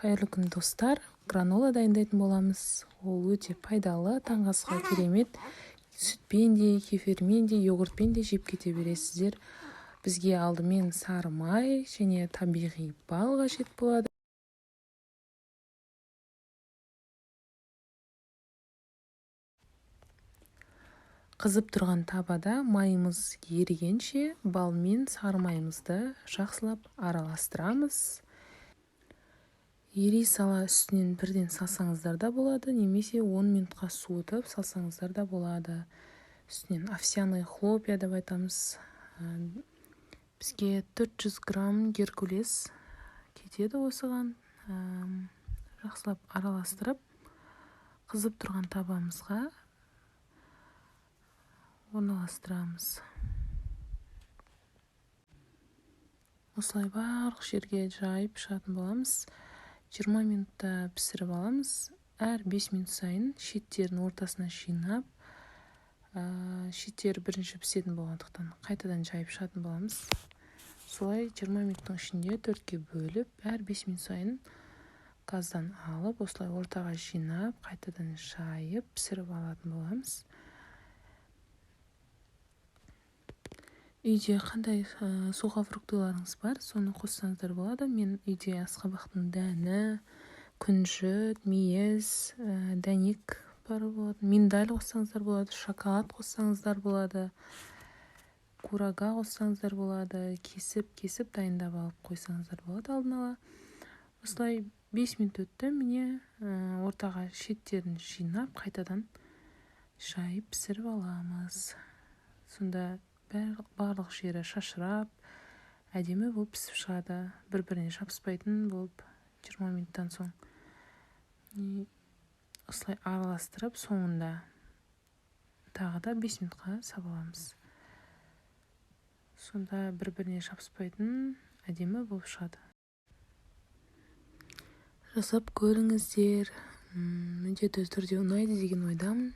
Қайырлы күн, достар! Гранола дайындайтын боламыз. Ол өте пайдалы, таңғы асқа керемет. Сүтпен де, кефирмен де, йогуртпен де жеп кете бересіздер. Бізге алдымен сары май және табиғи бал қажет болады. Қызып тұрған табада майымыз ерігенше бал мен сары майымызды жақсылап араластырамыз. Ери сала үстінен бірден салсаңыздар да болады, немесе 10 минутқа суытып салсаңыздар да болады. Үстінен овсяные хлопья деп айтамыз. Бізге 400 грамм геркулес кетеді осыған. Жақсылап араластырып, қызып тұрған табамызға орналастырамыз. Осылай барлық жерге жайып шығатын боламыз. 20 минутта пісіріп аламыз. Әр 5 минут сайын шеттерін ортасына жинап, шеттері бірінші пісетін болғандықтан, қайтадан жайып шығатын боламыз. Солай 20 минуттың ішінде төртке бөліп, әр 5 минут сайын газдан алып, осылай ортаға жинап, қайтадан жайып пісіріп алатын боламыз. Үйде қандай сухофруктыларыңыз бар, соны қоссаңыздар болады. Мен үйде асқабақтың дәні, күнжіт, мейіз, дәнек бар болатын. Миндаль қоссаңыздар болады, шоколад қоссаңыздар болады, курага қоссаңыздар болады. Кесіп кесіп дайындап алып қойсаңыздар болады алдын ала. Осылай 5 минут өтті, міне, ортаға шеттерін жинап, қайтадан жайып пісіріп аламыз. Сонда барлық жері шашырап, әдемі болып пісіп шығады, бір біріне жабыспайтын болып. 20 минуттан соң осылай араластырып, соңында тағы да 5 минутқа сабаламыз. Сонда бір біріне жабыспайтын әдемі болып шығады. Жасап көріңіздер, міндетті түрде ұнайды деген ойдамын.